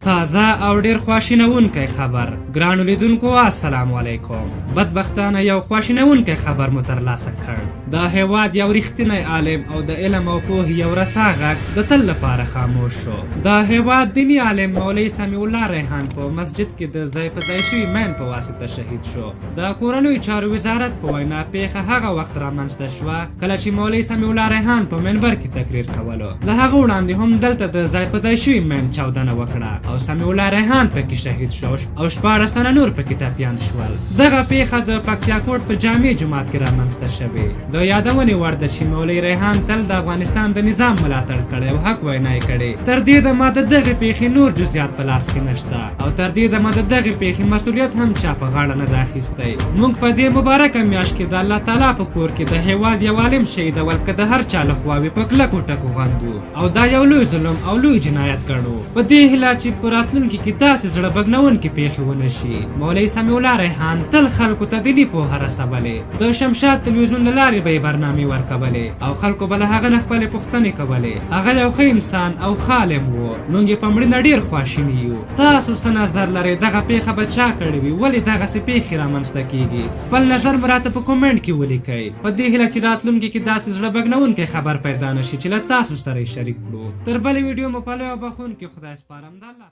تازه او ډیر خواشینونکی خبر. ګرانو لیدونکو السلام علیکم. بدبختانه یو خواشینونکی خبر مو ترلاسه کړ. د هیواد یو رښتینی عالم او د علم او پوهې یو رسا غږ د تل لپاره خاموش شو. د هیواد دیني عالم مولوي سمیع الله ریحان په مسجد کې د ځای په ځای شوي مین په واسطه شهید شو. د کورنیو چارو وزارت په وینا پیښه هغه وخت رامنځته شوه کله چې مولوي سمیع الله ریحان په منبر کې تقریر کولو. له هغه وړاندې هم دلته د ځای په ځای شوي مین چاودنه وکړه او سمیع الله ریحان پکې شهید شو او 16 تنه نور پکې ټپیان شول. دغه پیښه د پکتیا کوټ په جامع جومات کې رامنځته شوې. د یادونې وړ ده چې مولوي ریحان تل د افغانستان د نظام ملاتړ کړی او حق وینا یې کړې. تر دې دمه د دغې پیښې نور جزیات په لاس کې نشته او تر دې دمه د دغې پیښې مسولیت هم چا په غاړه نه ده اخیستی. موږ په دې مبارکه میاشت کې د الله تعالی په کور کې د هیواد یو عالم شهیدول که د هر چا له خوا وي په کلکو ټکو غندو او دا یو لوی ظلم او لوی جنایت ګڼو. په دې هیله چې په راتلونکي کې داسې زړه بګنونکې پیښې ونه شي. مولوي سمیع الله ریحان تل خلکو ته دیني پوهه رسولې. د شمشاد تلویزیون له لارې به یې برنامې ورکولې او خلکو به له هغه نه خپلې پوښتنې کولې. هغه یو ښه انسان او ښه عالم و. موږ یې په مړینه ډېر خواشیني یو. تاسو څه نظر لرئ دغه پېښه به چا کړې وي؟ ولې دغسې پېښې رامنځته کېږي؟ خپل نظر مو راته په کومنټ کې ولیکئ. په دې هیله چې راتلونکي کې داسې زړه بګنونکی خبر پیدا نه شي چې له تاسو سره یې شریک کړو. تر بلې ویډیو مو په لوی او بخښونکي خدای سپارم. د الله.